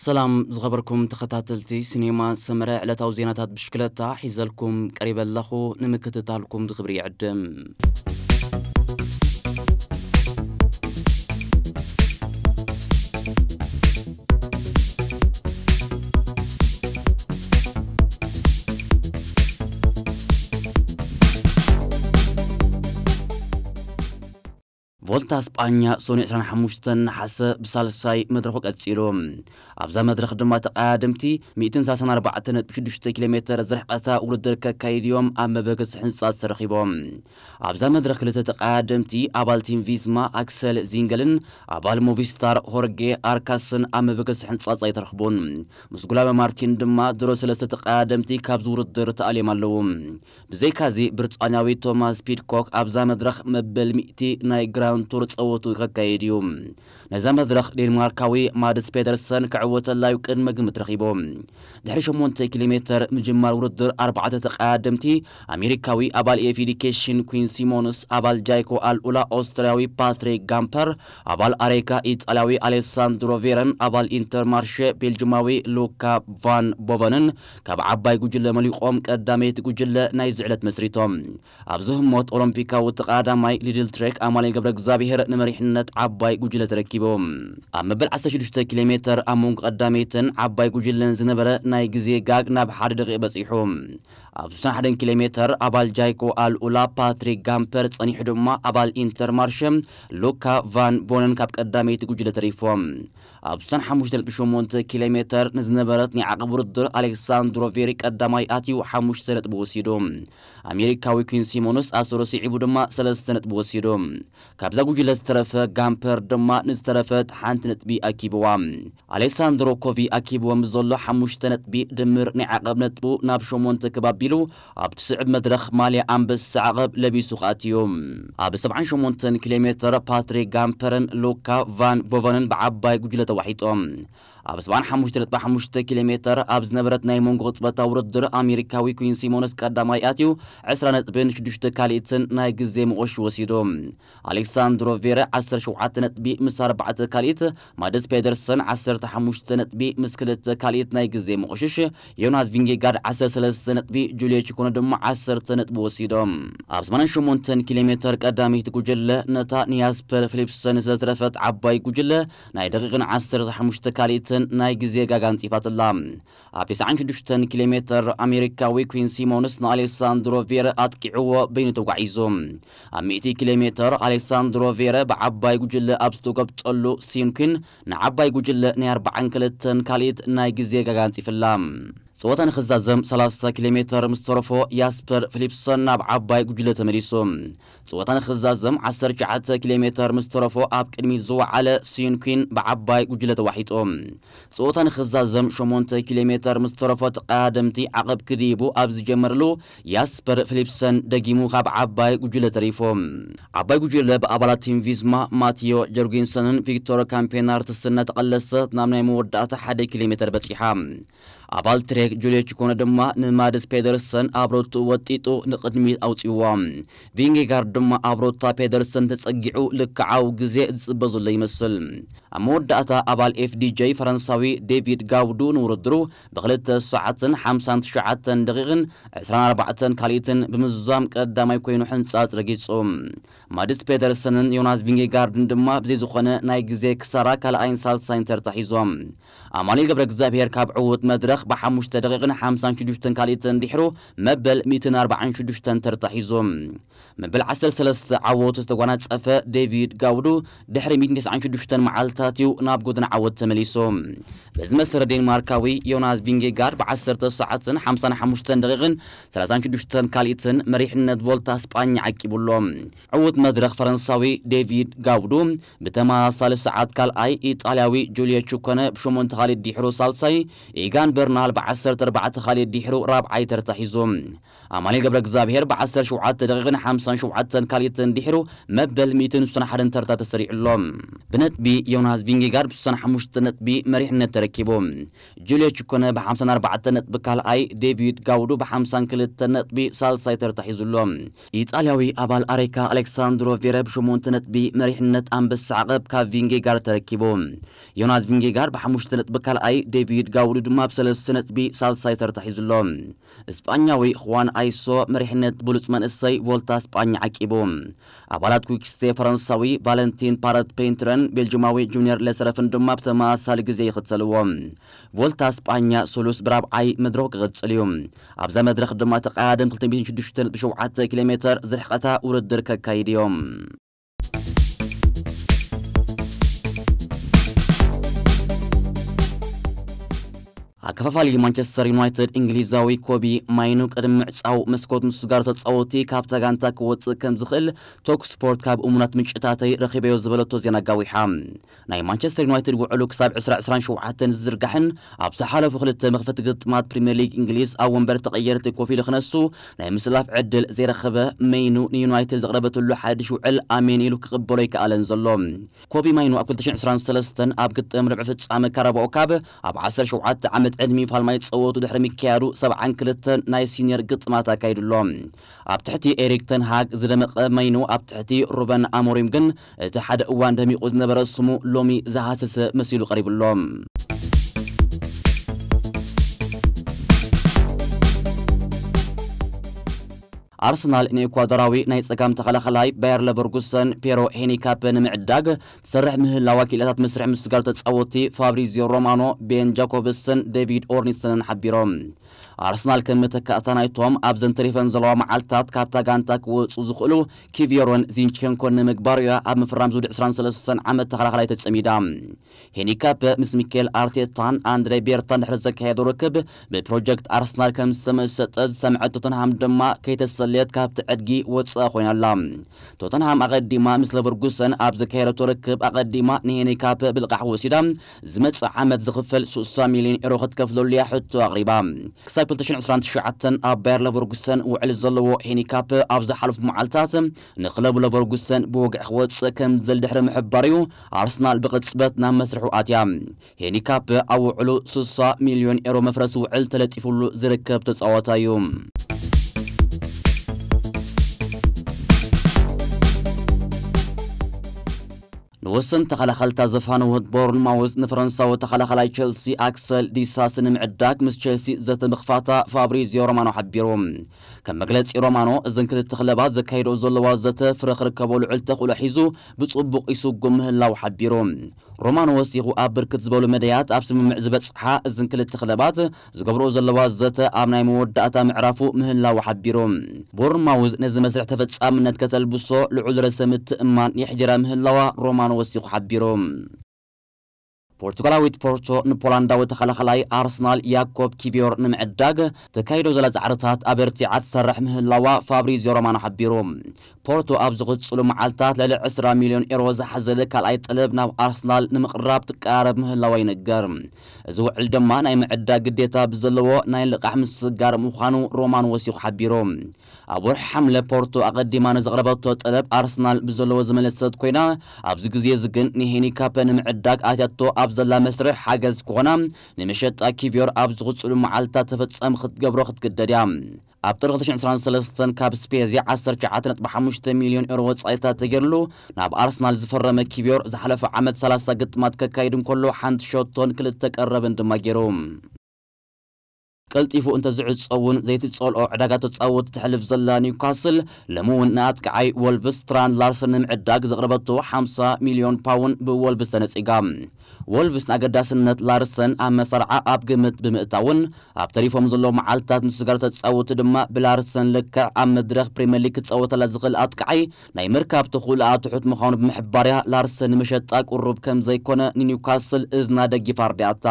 ሰላም ዝኸበርኩም ተኸታተልቲ ሲኔማ ሰመረ፣ ዕለታዊ ዜናታት ብሽክለታ ሒዘልኩም ቀሪበ ኣለኹ። ንምክትታልኩም ብኽብሪ ይዕድም። ቮልታ ስጳኛ ሶኒ ዕስራን ሓሙሽተን ነሓሰ ብሳልሳይ መድረኹ ቀጺሉ። ኣብዛ መድረኽ ድማ ተቐዳደምቲ ሚእትን ሰላሳን ኣርባዕተን ነጥቢ ሽዱሽተ ኪሎ ሜተር ዝርሕቐታ ውድድር ከካይድ እዮም ኣብ መበገሲ ሕንጻጽ ተረኺቦም። ኣብዛ መድረኽ ክልተ ተቐዳደምቲ ኣባል ቲም ቪዝማ ኣክሰል ዚንገልን ኣባል ሞቪስታር ሆርጌ ኣርካስን ኣብ መበገሲ ሕንጻጽ ኣይተረኽቡን። ምስ ጉላበ ማርቲን ድማ ድሮ ሰለስተ ተቐዳደምቲ ካብዚ ውድድር ተኣልዮም ኣለዉ። ብዘይካዚ ብሪጣንያዊ ቶማስ ፒድኮክ ኣብዛ መድረኽ መበል ሚእቲ ናይ ግራንድ ቱር ጸወቱ ከካይድ እዩ። ነዛ መድረኽ ዴንማርካዊ ማድስ ፔደርሰን ክዕወተላ እዩ ቅድመ ግምት ረኺቡ። ድሕሪ ሸሞንተ ኪሎ ሜተር ምጅማር ውድድር ኣርባዕተ ተቐዳደምቲ ኣሜሪካዊ ኣባል ኤፍ ዲ ኬ ሽን ኩን ሲሞንስ፣ ኣባል ጃይኮ ኣልኡላ ኦስትርያዊ ፓትሪክ ጋምፐር፣ ኣባል ኣሬካ ኢጣልያዊ ኣሌሳንድሮ ቬረን ኣባል ኢንተርማርሸ ቤልጅማዊ ሉካ ቫን ቦቨንን ካብ ዓባይ ጉጅለ መሊቖም ቀዳመይቲ ጉጅለ ናይዚ ዕለት መስሪቶም። ኣብዚ ህሞት ኦሎምፒካዊ ተቐዳዳማይ ሊድል ትሬክ ኣማኑኤል ገብረ እግዚኣብሔር ንመሪሕነት ዓባይ ጉጅለ ተረኪቡ። ኣብ መበል ዓሰርተ ሽዱሽተ ኪሎ ሜተር ኣብ መንጎ ቀዳመይትን ዓባይ ጉጅለን ዝነበረ ናይ ግዜ ጋግ ናብ ሓደ ደቂቕ በጺሑ። ኣብ ስሳን ሓደን ኪሎ ሜተር ኣባል ጃይኮ ኣልኡላ ፓትሪክ ጋምፐር ጸኒሑ ድማ ኣባል ኢንተር ማርሸ ሉካ ቫን ቦነን ካብ ቀዳመይቲ ጉጅለ ተሪፎም። ኣብ ስሳን ሓሙሽተ ነጥቢ ሸሞንተ ኪሎ ሜተር ንዝነበረት ናይ ዓቐብ ውድድር ኣሌክሳንድሮ ቬሪ ቀዳማይ ኣትዩ ሓሙሽተ ነጥቢ ወሲዱ። ኣሜሪካዊ ኩን ሲሞንስ ኣሰሩ ስዒቡ ድማ ሰለስተ ነጥቢ ወሲዱ። ካብዛ ጉጅለ ዝተረፈ ጋምፐር ድማ ንዝተረፈት ሓንቲ ነጥቢ ኣኪብዋ። ኣሌሳንድሮ ኮቪ ኣኪብዎ ምስ ዘሎ ሓሙሽተ ነጥቢ ድምር ናይ ዓቐብ ነጥቡ ናብ ሸሞንተ ክብ ኣቢሉ ኣብቲ ስዕብ መድረኽ ማልያ ኣንበሳ ዓቐብ ለቢሱ ክኣትዩ። ኣብ ሰብዓን ሸሞንተን ኪሎ ሜተር ፓትሪክ ጋምፐርን ሉካ ቫን ቦቨንን ብዓባይ ጉጅለ ተዋሒጦም። ኣብ ሰብዓን ሓሙሽተ ነጥቢ ሓሙሽተ ኪሎ ሜተር ኣብ ዝነበረት ናይ መንጎ ቅጽበታዊ ውድድር ኣሜሪካዊ ኩን ሲሞንስ ቀዳማይ ኣትዩ ዕስራ ነጥብን ሽዱሽተ ካልኢትን ናይ ግዜ መቆሽ ወሲዱ። ኣሌክሳንድሮ ቬረ ዓሰርተ ሸውዓተ ነጥቢ ምስ ኣርባዕተ ካልኢት፣ ማደስ ፔደርሰን ዓሰርተ ሓሙሽተ ነጥቢ ምስ ክልተ ካልኢት ናይ ግዜ መቆሽሽ፣ ዮናስ ቪንጌጋርድ ዓሰርተ ሰለስተ ነጥቢ፣ ጁልዮ ቺኮነ ድማ ዓሰርተ ነጥቢ ወሲዶም። ኣብ ሰማንያን ሸሞንተን ኪሎ ሜተር ቀዳመይቲ ጉጅለ ነታ ንያስፐር ፊሊፕሰን ዝተረፈት ዓባይ ጉጅለ ናይ ደቂቕን ዓሰርተ ሓሙሽተ ካልኢትን ናይ ግዜ ጋጋ ኣንጺፋትላ። ኣብ ተስዓን ሽዱሽተን ኪሎ ሜተር ኣሜሪካዊ ኩን ሲሞንስ ንኣሌሳንድሮ ቬረ ኣጥቂዕዎ በይኑ ተጓዒዙ። ኣብ ሚእቲ ኪሎ ሜተር ኣሌሳንድሮ ቬረ ብዓባይ ጉጅለ ኣብ ዝተጎብጠሉ ሲንኩን ንዓባይ ጉጅለ ናይ ኣርባዓን ክልተን ካልኢት ናይ ግዜ ጋጋ ኣንጺፍላ። ጸወታ ንኽዛዘም ሰላሳ ኪሎ ሜተር ምስ ተረፎ ያስፐር ፊሊፕሰን ናብ ዓባይ ጉጅለ ተመሊሱ። ጸወታ ንኽዛዘም ዓሰርተ ትሽዓተ ኪሎ ሜተር ምስ ተረፎ ኣብ ቅድሚት ዝወዓለ ሲንኩን ብዓባይ ጉጅለ ተዋሒጡ። ጸወታ ንኽዛዘም ሸሞንተ ኪሎ ሜተር ምስ ተረፎ ተቐዳደምቲ ዓቐብ ክድይቡ ኣብ ዝጀመርሉ ያስፐር ፊሊፕሰን ደጊሙ ካብ ዓባይ ጉጅለ ተሪፉ። ዓባይ ጉጅለ ብኣባላት ቲም ቪዝማ ማቲዮ ጀርጊንሰንን ቪክቶር ካምፔናርትስን እናተቐለሰት ናብ ናይ መወዳእታ ሓደ ኪሎ ሜተር በጺሓ። ኣባል ትሬክ ጁልዮ ቺኮነ ድማ ንማድስ ፔደርሰን ኣብ ሮቱ ወጢጡ ንቕድሚት ኣውጺዎ። ቪንጌጋርድ ድማ ኣብ ሮታ ፔደርሰን ተጸጊዑ ልክዓዊ ግዜ ዝጽበ ዘሎ ይመስል። ኣብ መወዳእታ ኣባል ኤፍ ዲ ጀይ ፈረንሳዊ ዴቪድ ጋውዱ ንውድድሩ ብክልተ ሰዓትን ሓምሳን ትሽዓተን ደቂቕን ዕስራን ኣርባዕተን ካልኢትን ብምዝዛም ቀዳማይ ኮይኑ ሕንጻጽ ረጊጹ። ማድስ ፔደርሰንን ዮናስ ቪንጌጋርድን ድማ ብዘይ ዝኾነ ናይ ግዜ ክሳራ ካልኣይን ሳልሳይን ተርታ ሒዞም። ኣማኑኤል ገብረ እግዚኣብሔር ካብ ዕዉት መድረኽ ብሓሙሽተ ደቂቕን ሓምሳን ሽዱሽተን ካልኢትን ድሕሩ መበል ሚእትን ኣርባዓን ሽዱሽተን ተርታ ሒዞም። መበል ዓሰርተ ሰለስተ ዓወቱ ዝተጓናጸፈ ዴቪድ ጋውዱ ድሕሪ ሚእትን ተስዓን ሽዱሽተን መዓልታት እዩ ናብ ጎደና ዓወት ተመሊሱ። በዚ መሰረት ዴንማርካዊ ዮናስ ቪንጌጋርድ ብዓሰርተ ሰዓትን ሓምሳን ሓሙሽተን ደቂቕን ሰላሳን ሽዱሽተን ካልኢትን መሪሕነት ቮልታ ስጳኛ ዓቂቡ ኣሎ። ዕዉት መድረኽ ፈረንሳዊ ዴቪድ ጋውዱ ብተመሳሳሊ ሰዓት ካልኣይ፣ ኢጣልያዊ ጁልዮ ቹኮነ ብሸሞንተ ካልኢት ድሕሩ ሳልሳይ፣ ኢጋን በርናል ብዓሰርተ ኣርባዕተ ካልኢት ድሕሩ ራብዓይ ተርታ ሒዙ። ኣማኑኤል ገብረ እግዚኣብሔር ብዓሰርተ ሸውዓተ ደቂቕን ሓምሳን ሸውዓተን ካልኢትን ድሕሩ መበል ሚእትን ስሳን ሓደን ተርታ ተሰሪዑ ኣሎ። ብነጥቢ ዮናስ ቪንጌጋርድ ብስሳን ሓሙሽተ ነጥቢ መሪሕነት ተረኪቡ። ጁልዮ ቹኮነ ብሓምሳን ኣርባዕተን ነጥቢ ካልኣይ፣ ዴቪድ ጋውዱ ብሓምሳን ክልተን ነጥቢ ሳልሳይ ተርታ ሒዙ ኣሎ። ኢጣልያዊ ኣባል ኣሬካ ኣሌክሳንድሮ ቬረ ብሸሞንተ ነጥቢ መሪሕነት ኣንበሳ ዓቐብ ካብ ቪንጌጋርድ ተረኪቡ። ዮናስ ቪንጌጋርድ ብሓሙሽተ ነጥቢ ብካልኣይ፣ ዴቪድ ጋውዱ ድማ ብሰለስተ ነጥቢ ሳልሳይ ተርታ ሒዙ ኣሎ። ስጳኛዊ ኹዋን ኣይሶ መሪሕነት ብሉጽ መንእሰይ ቮልታ ስጳኛ ዓቂቡ። ኣባላት ኲክስቴ ፈረንሳዊ ቫለንቲን ፓረት ፔንትረን ቤልጅማዊ ጁኒየር ሌሰረፍን ድማ ብተመሳሳሊ ግዜ ይኽተልዎ። ቮልታ ስጳኛ ስሉስ ብራብዓይ መድረኹ ክቕጽል እዩ። ኣብዛ መድረኽ ድማ ተቐያደም ክልተ ሚእትን ሽዱሽተ ነጥቢ ሸውዓተ ኪሎ ሜተር ዝርሕቐታ ውድድር ከካይድ እዮም። ኣከፋፋሊ ማንቸስተር ዩናይትድ እንግሊዛዊ ኮቢ ማይኑ ቅድሚ ምዕጻው መስኮት ምስ ጋር ተጻወቲ ካብታ ጋንታ ክወጽእ ከም ዝኽእል ቶክ ስፖርት ካብ እሙናት ምንጭታተይ ረኺበዮ ዝበለቶ ዜና ኣጋዊሓ። ናይ ማንቸስተር ዩናይትድ ውዕሉ ክሳብ ዕስራ ዕስራን ሸውዓተን ዝዝርጋሕን ኣብ ዝሓለፉ ክልተ መኽፈቲ ግጥማት ፕሪምየር ሊግ እንግሊዝ ኣብ ወንበር ተቐየርቲ ኮፍ ኢሉ ክነሱ ናይ ምስላፍ ዕድል ዘይረኸበ መይኑ ንዩናይትድ ዘቕረበትሉ ሓድሽ ውዕል ኣሜን ኢሉ ክቕበሎ ኣይከኣለን ዘሎ። ኮቢ ማይኑ ኣብ ክልተ ሽሕን ዕስራን ሰለስተን ኣብ ግጥም ርብዒ ፍጻመ ካራባኦ ካብ ኣብ ዓሰርተ ሸውዓተ ዓመት ዕድሚ ፋልማይ ጸወቱ ድሕሪ ምክያዱ ሰብዓን ክልተን ናይ ሲኒየር ግጥማት ኣካይዱ ኣሎ። ኣብ ትሕቲ ኤሪክ ተን ሃግ ዝደመቐ ማይኑ ኣብ ትሕቲ ሩበን ኣሞሪም ግን እቲ ሓደ እዋን ደሚቑ ዝነበረ ስሙ ሎሚ ዝሃሰሰ መሲሉ ቀሪቡ ኣሎ። ኣርሰናል ንኤኳዶራዊ ናይ ጸጋም ተኸላኸላይ ባየር ለቨርኩሰን ፔሮ ሄኒካፐ ንምዕዳግ ትሰርሕ ምህላዋ ክኢላታት መስርሕ ምስጋር ተጻወቲ ፋብሪዚዮ ሮማኖ፣ ቤን ጃኮብስን ዴቪድ ኦርኒስተንን ሓቢሮም። ኣርሰናል ከም መተካእታ ናይቶም ኣብዘን ተሪፈን ዘለዋ መዓልታት ካብታ ጋንታ ክወጹ ዝኽእሉ ኪቪዮሮን ዚንቸንኮን ንምግባር እያ ኣብ ምፍራም ዝውድእ ዕስራን ሰለስተን ዓመት ተኸላኸላይ ተጸሚዳ። ሄኒካፕ ምስ ሚኬል ኣርቴታን ኣንድሬ ቤርታን ድሕሪ ዘካየዶ ርክብ ብፕሮጀክት ኣርሰናል ከም ዝተመሰጠ ዝሰምዐት ቶተንሃም ድማ ከይተሰልየት ካብቲ ዕድጊ ወጽኣ ኮይና ኣላ። ቶተንሃም ኣቐዲማ ምስ ለቨርጉሰን ኣብ ዘካየደቶ ርክብ ኣቐዲማ ንሄኒካፕ ብልቓሕ ወሲዳ ዝመጽእ ዓመት ዝኽፈል ስሳ ሚልዮን ኤሮ ክትከፍለሉ እያ ሕቶ ኣቕሪባ። ክሳብ ክልተ ሽሕን ዕስራን ትሽዓተን ኣብ ባየር ለቨርጉሰን ውዕል ዘለዎ ሄኒካፕ ኣብ ዝሓለፉ መዓልታት ንክለቡ ለቨርጉሰን ብወግዒ ክወጽእ ከም ዝደሊ ድሕሪ ምሕባር እዩ ኣርሰናል ብቕጽበት ናብ መስርሑ ኣትያ። ሄኒካፕ ኣብ ውዕሉ ስሳ ሚልዮን ኤሮ መፍረሲ ውዕል ተለጢፉሉ ዝርከብ ተጻዋታይ እዩ። ንወሰን ተኸላኸልታ ዘፋነወት ቦርንማውዝ ንፈረንሳዊ ተኸላኸላይ ቸልሲ ኣክሰል ዲሳሲ ንምዕዳግ ምስ ቸልሲ ዘተ ምኽፋታ ፋብሪዚዮ ሮማኖ ሓቢሩ። ከም መግለጺ ሮማኖ፣ እዘን ክልተ ክለባት ዘካይዶ ዘለዋ ዘተ ፍረ ክርከቦ ልዑል ተኽእሎ ሒዙ ብጽቡቕ ይስጉም ምህላው ሓቢሩ። ሮማኖ ወሲኹ፣ ኣብ ብርክት ዝበሉ መደያት ኣብ ስምምዕ ዝበጽሓ እዘን ክልተ ክለባት ዝገብርኦ ዘለዋ ዘተ ኣብ ናይ መወዳእታ ምዕራፉ ምህላው ሓቢሩ። ቦርንማውዝ ነዚ መስርሕ ተፈጻምነት ከተልብሶ ልዑል ርእሰ ምትእምማን የሕድራ ምህላዋ ሮማኖ ወሲኹ ሓቢሩ። ፖርቱጋላዊት ፖርቶ ንፖላንዳዊ ተኸላኸላይ ኣርሰናል ያኮብ ኪቪዮር ንምዕዳግ ተካይዶ ዘላ ጻዕርታት ኣበርቲዓ ትሰርሕ ምህላዋ ፋብሪዚዮ ሮማኖ ሓቢሩ። ፖርቶ ኣብ ዝቕጽሉ መዓልታት ልዕሊ ዕስራ ሚልዮን ኤሮ ዝሓዘለ ካልኣይ ጠለብ ናብ ኣርሰናል ንምቕራብ ትቀራረብ ምህላዋ ይንገር። እዚ ውዕል ድማ ናይ ምዕዳግ ግዴታ ብዘለዎ ናይ ልቓሕ ምስጋር ምዃኑ ሮማን ወሲኹ ሓቢሩ። ኣብ ወርሒ ሓምለ ፖርቶ ኣቐዲማ ንዘቕረበቶ ጠለብ ኣርሰናል ብዘለዎ ዝመለሰት ኮይና፣ ኣብዚ ግዜ እዚ ግን ንሄኒካፐ ንምዕዳግ ኣትያቶ ኣብ ዘላ መስርሕ ሓገዝ ክኾና ንመሸጣ ኪቪዮር ኣብ ዝቕጽሉ መዓልታት ተፈጻሚ ክትገብሮ ክትግደድ እያ። ኣብ ጥሪ ክልተ ሽሕን ዕስራን ሰለስተን ካብ ስፔዝያ ዓሰርተ ትሽዓተ ነጥቢ ሓሙሽተ ሚልዮን ኤሮ ወጻኢታት ተገይርሉ ናብ ኣርሰናል ዝፈረመ ኪቪዮር ዝሓለፈ ዓመት ሰላሳ ግጥማት ከካይድ እንከሎ ሓንቲ ሸቶን ክልተ ቀረብን ድማ ገይሩ። ቀልጢፉ እንተዝዕጾ እውን ዘይትጸልኦ ዕዳጋ ተጻወቲ ተሕልፍ ዘላ ኒውካስል ሎሚ እውን ንኣጥቃዓይ ወልቭስ ትራን ላርሰን ንምዕዳግ ዘቕረበቶ ሓምሳ ሚልዮን ፓውንድ ብወልቭስ ተነጺጋ። ወልቭስ ንኣገዳስነት ላርሰን ኣብ መሳርዓ ኣብ ግምት ብምእታውን ኣብ ተሪፎም ዘለዉ መዓልትታት ምስጋር ተጻወቲ ድማ ብላርሰን ልክዕ ኣብ መድረኽ ፕሪምየር ሊግ ክጻወተላ ዝኽእል ኣጥቃዓይ ናይ ምርካብ ተኽእሎኣ ትሑት ምዃኑ ብምሕባርያ ላርሰን ንመሸጣ ቅሩብ ከም ዘይኮነ ንኒውካስል እዝና ደጊፋ ኣርዲኣታ።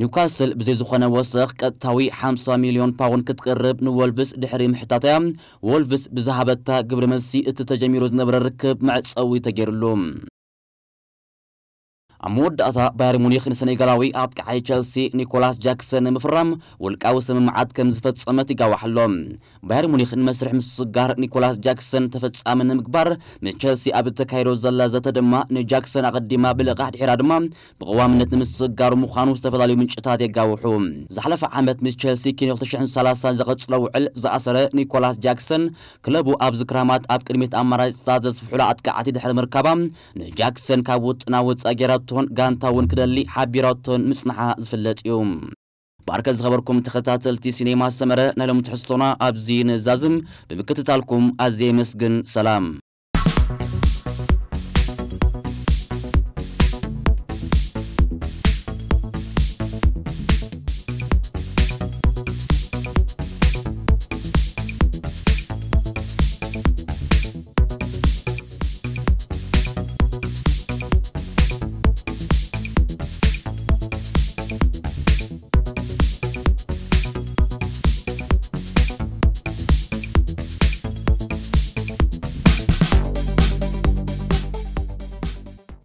ኒውካስል ብዘይ ዝኾነ ወሰኽ ቀጥታዊ ሓምሳ ሚልዮን ፓውንድ ክትቅርብ ንወልቭስ ድሕሪ ምሕታታያ፣ ወልቭስ ብዝሃበታ ግብረ መልሲ እቲ ተጀሚሩ ዝነበረ ርክብ መዕጸዊ ተገይሩሉ። ኣብ መወዳእታ ባየር ሙኒክ ንሰኔጋላዊ ኣጥቃዓይ ቸልሲ ኒኮላስ ጃክሰን ንምፍራም ውልቃዊ ስምምዓት ከም ዝፈጸመት ይጋዋሕ ኣሎ። ባየር ሙኒክ ንመስርሕ ምስጋር ኒኮላስ ጃክሰን ተፈጻሚ ንምግባር ምስ ቸልሲ ኣብ እተካየዶ ዘላ ዘተ ድማ ንጃክሰን ኣቐዲማ ብልቓሕ ድሒራ ድማ ብቐዋምነት ንምስጋሩ ምዃኑ ዝተፈላለዩ ምንጭታት የጋውሑ። ዝሓለፈ ዓመት ምስ ቸልሲ ኪኖ ክልተ ሽሕን ሰላሳን ዘቐጽሎ ውዕል ዝኣሰረ ኒኮላስ ጃክሰን ክለቡ ኣብዚ ክራማት ኣብ ቅድሚት ኣማራጺታት ዘስፍሑላ ኣጥቃዕቲ ድሕሪ ምርካባ ንጃክሰን ካብ ውጥና ወጻኢ ገይራቶ ክትብርቶን ጋንታ እውን ክደሊ ሓቢራቶን ምጽንሓ ዝፍለጥ እዩ። ባርከ ዝኸበርኩም ተኸታተልቲ ሲኔማ ሰመረ፣ ናይ ሎሚ ትሕዝቶና ኣብዚ ንዛዝም። ብምክትታልኩም ኣዝየ የመስግን። ሰላም።